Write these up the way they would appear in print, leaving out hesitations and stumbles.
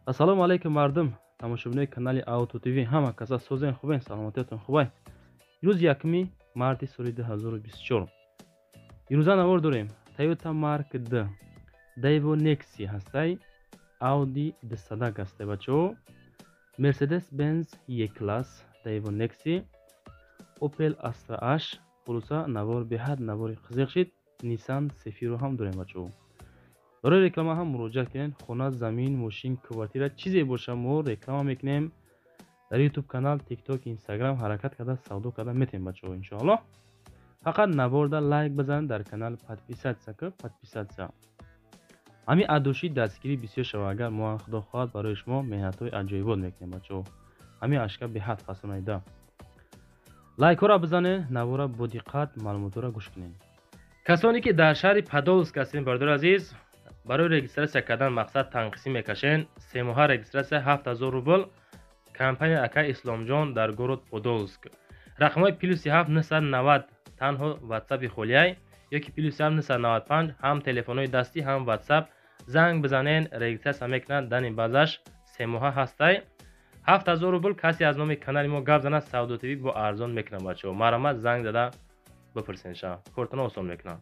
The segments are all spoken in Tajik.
Ассалому алайкум мардум, тамошобинои канали Auto TV, ҳама каса созен, хубен, саломатиятон хубай. Имрӯз 1 марти соли 2024. Имрӯза навор дорем Toyota Mark D, Daewoo Nexia ҳастай, Audi 200 ҳастай бачаҳо, Mercedes-Benz E-Class, Daewoo Nexia, Opel Astra H. Хулоса навор беҳад навори қизиқ шид. Nissan Cefiro ҳам дорем бачаҳо. Барои реклама ҳам муроҷиат кунед. Хона, замин, мошин, квартира, чизе боша мо реклама мекунем. Дар YouTube канал, TikTok, Instagram ҳаракат карда савдо карда метем бачаҳо иншоаллоҳ. Фақат наворда лайк бизанед, дар канал подписаться ки подписаться. Ҳамин адоши дастгирӣ бисёр шава, агар мо худо хоҳад барои шумо меҳнатҳои аҷоибот мекунем бачаҳо. Ҳамин ашка беҳад фасонайда. Лайкҳоро бизанед, навора бо диққат маълумотҳоро гӯш кунед. Касоне ки дар шаҳри Подолск ҳастед, бародари азиз, барои регистрация кардан мақсад танқисӣ мекашен. Семоҳа регистрация 7000 рубл. Компания ака Исломҷон дар город Подолск. Рақамҳои плюси 7 990 танҳо WhatsApp-и холияй ёки плюси 7 995 ҳам телефонҳои дастӣ ҳам WhatsApp. Занг бизанен, регистрация мекунанд, дани базаш семоҳа ҳастай. 7000 рубл. Касе аз номи канали мо гап занад, Савдо ТВ бо арзон мекунад бачаҳо. Марҳамат, занг зада бипурсен, кортона осон мекунад.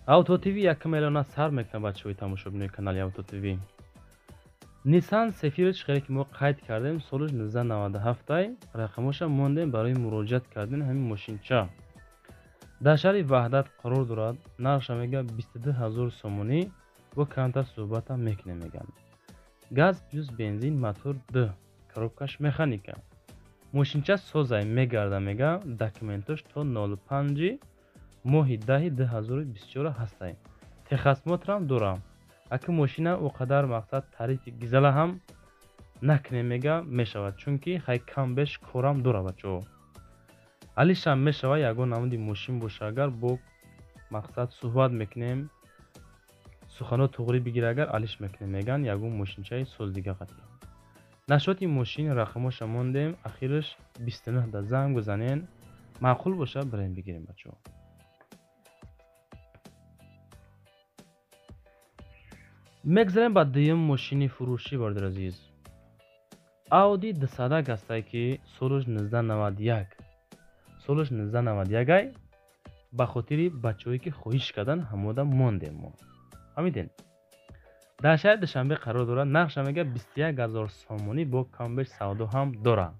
Auto TV 1 миллиона сар мекунад бачаҳои тамошобинои канали Auto TV. Nissan Cefiro чӣ ки мо қайд кардем, солаш 1997, рақамоша мондем барои муроҷиат кардан ҳамин мошинча. Дар шаҳри Ваҳдат қарор дорад, нархша мега 22000 сомонӣ, бо камтар суҳбатам мекунем меган. Газ плюс бензин, мотор Д, коробкаш механика. Мошинча созай мегарда мега, документош то 05 моҳи 10 2024 ҳастай. Техосмотрам дорам. Аки мошина о қадар мақсад тарифи гизала ҳам накунем мега мешавад, чунки хай кам беш корам дора бачаҳо. Алишам мешава, ягон намуди мошин боша агар бо мақсад суҳбат мекунем, сухано туғрӣ бигира агар алиш мекунем меган, ягон мошинчаи соз дига қатӣ. Нашоти мошин рақамоша мондем, ахираш 29 да занг бизанен, маъқул боша бирем бигирем бачаҳо. Мегзарем ба дуюм мошини фурӯшӣ бародари азиз. Audi 200 ҳастай ки солаш 1991. Солаш 1991 ай, ба хотири бачаҳое ки хоҳиш кардан ҳамода мондем мо. Фаҳмидед? Дар шаҳри Душанбе қарор дорад, нархша мега 21000 сомонӣ, бо камбеш савдо ҳам дорад.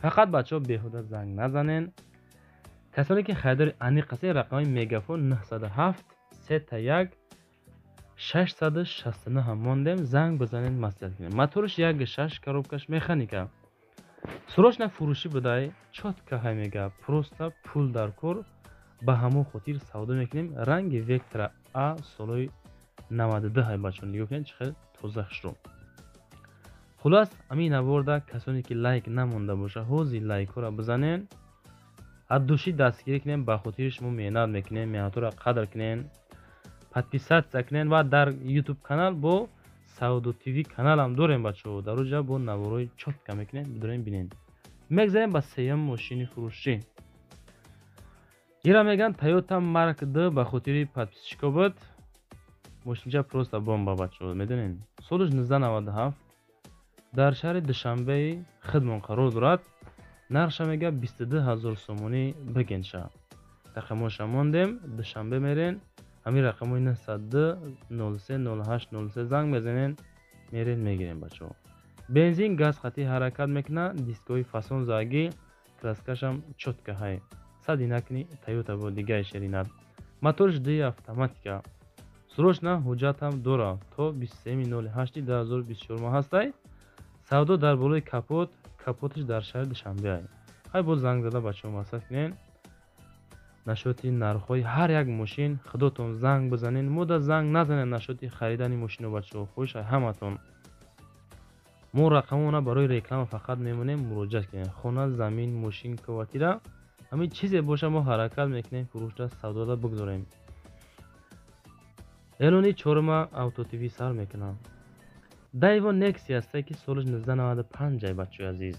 Фақат бачаҳо беҳуда занг назанен. Касоне ки харидори аниқ ҳастед, рақами мегафон 907 3 1 669 ҳам мондем, занг бизанед, маслиҳат кунед. Мотораш 1.6, коробкаш механика. Срочно фурӯшӣ будай, чётко ҳай мега, просто пул дар кор, ба ҳамон хотир савдо мекунем. Ранги Vectra А солҳои 92 ҳай бачаҳо, нигоҳ кунед чӣ хел тоза хушрӯ. Хулас ҳамин наворда касоне ки лайк намонда боша, ҳозир лайкҳоро бизанен, аз души дастгирӣ кунем, ба хотири шумо меҳнат мекунем, меҳнатҳоро қадр кунем, подписаться кунед ва дар YouTube канал бо Савдо ТВ каналам дорем бачаҳо, дар оҷа бо наворҳои чётко мекунем, бидорем бинед. Мегзарем ба сеюм мошини фурӯшӣ. Ира меган Toyota Mark D, ба хотири подписчико буд. Мошинча просто бомба бачаҳо, медонед. Солаш 1997, дар шаҳри Душанбеи хидмон қарор дорад. Нархша мега 22000 сомонӣ бигенша. Рақамоша мондем, Душанбе мерен, ҳамин рақамҳои 902 03 08 03 занг мезанен, мерен мегирем бачаҳо. Бензин газ қатӣ ҳаракат мекунад, дискҳои фасон загӣ, краскашам чётко ҳай. Сади накунӣ Toyota бо дигаи ширинат. Моторш Д автоматика. Срочно ҳуҷҷатам дора то 23.08 2024 ҳастай. Савдо дар болои капот, капоташ дар шаҳри Душанбе ай. Хай боз занг зада бачаҳо маслиҳат кунен. Нашоти нархҳои ҳар як мошин худотон занг бизанен, мода занг назанед нашоти харидани мошино бачаҳо, хоҳиш ай ҳаматон. Мо рақамона барои реклама фақат мемонем, муроҷиат кунед. Хона, замин, мошин, квартира, ҳамин чизе боша мо ҳаракат мекунем фурӯшда савдода бигзорем. Эълони чорума Auto TV сар мекунам. Daewoo Nexia ҳастай ки солаш 1995 ай бачаҳои азиз.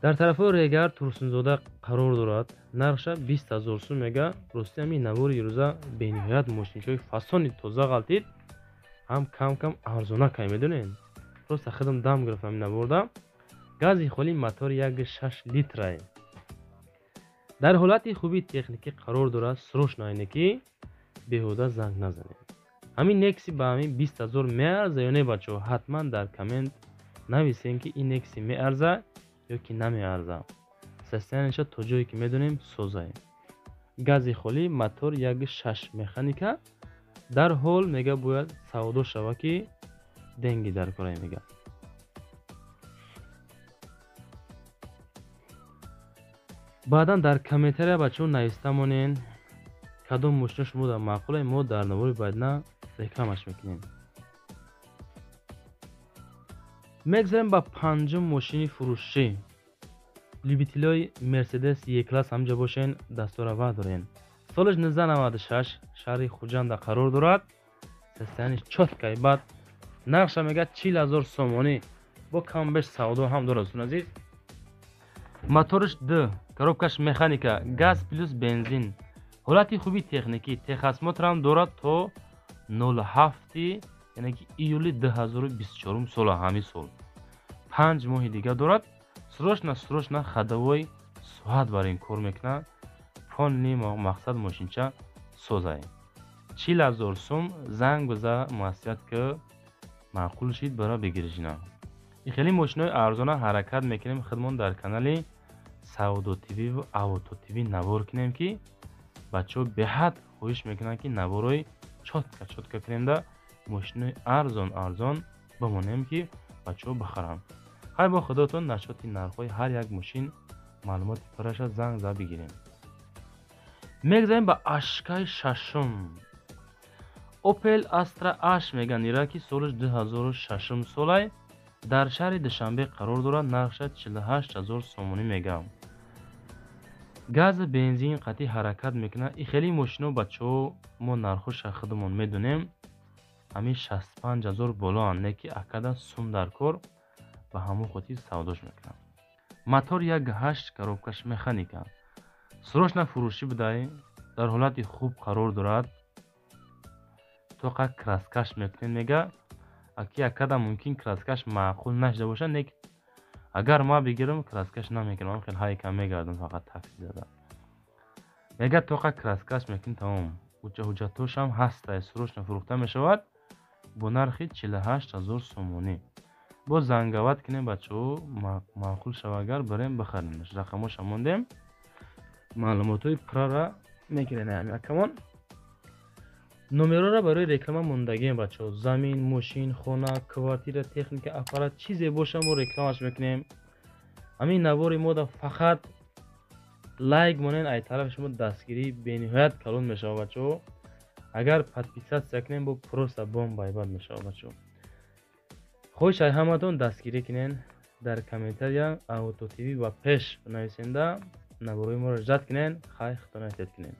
Дар тарафҳои Регар Турсунзода қарор дорад. Нархша 20000 сум мега. Рости ҳамин навори ирӯза бениҳоят мошинчаҳои фасони тоза ғалтид. Ҳам кам-кам арзона кай медонен. Просто худам дам гирифтам ин наворда. Гази холӣ мотор 1.6 литрай. Дар ҳолати хуби техникӣ қарор дорад, срочно айне ки беҳуда занг назанед. Ҳамин Некси ба ҳамин 20 000 меарза ё не бачаҳо? Ҳатман дар коммент нависем ки ин Некси меарза ё ки намеарза. Состояниеша то ҷое ки медонем созаем. Гази холӣ мотор 1.6 механика дар ҳол мега бояд савдо шава ки деньги дар кора мега. Баъдан дар комментария бачаҳо нависта монен кадом мошина шумо дар маъқуле, мо дар навори баъдина рекламаш мекунем. Мегзарем ба панҷум мошини фурӯшӣ. Любителои Мерседес Е-класс ҳамҷа бошен, дастора дорен. Солаш 1996 шаҳри Хуҷанда қарор дорад. Состояние чёткай бад. Нархша мега 40 000 сомонӣ. Бо кам беш савдо ҳам дорад дӯстон азиз. Моторш Д, коробкаш механика, газ плюс бензин. Ҳолати хуби техникӣ, техосмотр ҳам дорад то 07 яъне ки июли 2024 сола ҳамин сол. 5 моҳи дига дорад. Срочно ходовой соат бар ин кор мекунад. Полный мақсад мошинча созае. 40 000 сум занг биза маслиҳат ки маъқул шид бара бигиришина. Ин хеле мошинои арзона ҳаракат мекунем худмон дар канали Савдо ТВ ва Авто ТВ навор кунем ки бачаҳо беҳад хоҳиш мекунанд ки наворои чётка кунем да мошинои арзон бимонем ки бачаҳо бихаранд. Хай бо худотон нашоти нархҳои ҳар як мошин маълумоти пурраша занг зада бигирем. Мегзарем ба ашкаи шашум. Opel Astra H меган ира ки солаш 2006 солай дар шаҳри Душанбе қарор дорад, нархша 48 000 сомонӣ мегам. Газ бензин қатъи ҳаракат мекунад. И хеле мошино бачаҳо мо нархоша худамон медонем. Ҳамин 65 000 болоанд, не ки акада сум дар кор ба ҳамон хотир савдош мекунад. Мотор 1.8 коробкаш механика. Срочно фурӯшӣ будай, дар ҳолати хуб қарор дорад. Тоқа краскаш мекунем мега. Аки акада мумкин краскаш маъқул нашуда бошад, не агар ма бигирам краскаш намекунам, хел ҳайка мегардам фақат такси зада. Мега тоқа краскаш мекунем тамом. Ҳуҷҷатошам ҳастай, срочно фурӯхта мешавад бо нархи 48 000 сомонӣ. Боз зангават кунем бачаҳо, маъқул шава агар барем бихарем. Рақамоша мондем. Маълумотҳои пуррара мегирем ҳамин акамон. Номерора барои реклама мондагием бачаҳо. Замин, мошин, хона, квартира, техника, аппарат чизе боша мо рекламаш мекунем. Ҳамин навори мода фақат лайк монен, ай тарафи шумо дастгирӣ бениҳоят калон мешавад бачаҳо. Агар подписатсия кунем бо просто бомба айбат мешавад бачаҳо. Хоҳиш ай ҳаматон дастгирӣ кунен дар комментария Авто ТВ ва пеш нависенда наворои моро ждат кунен, хай худтон эҳтиёт кунен.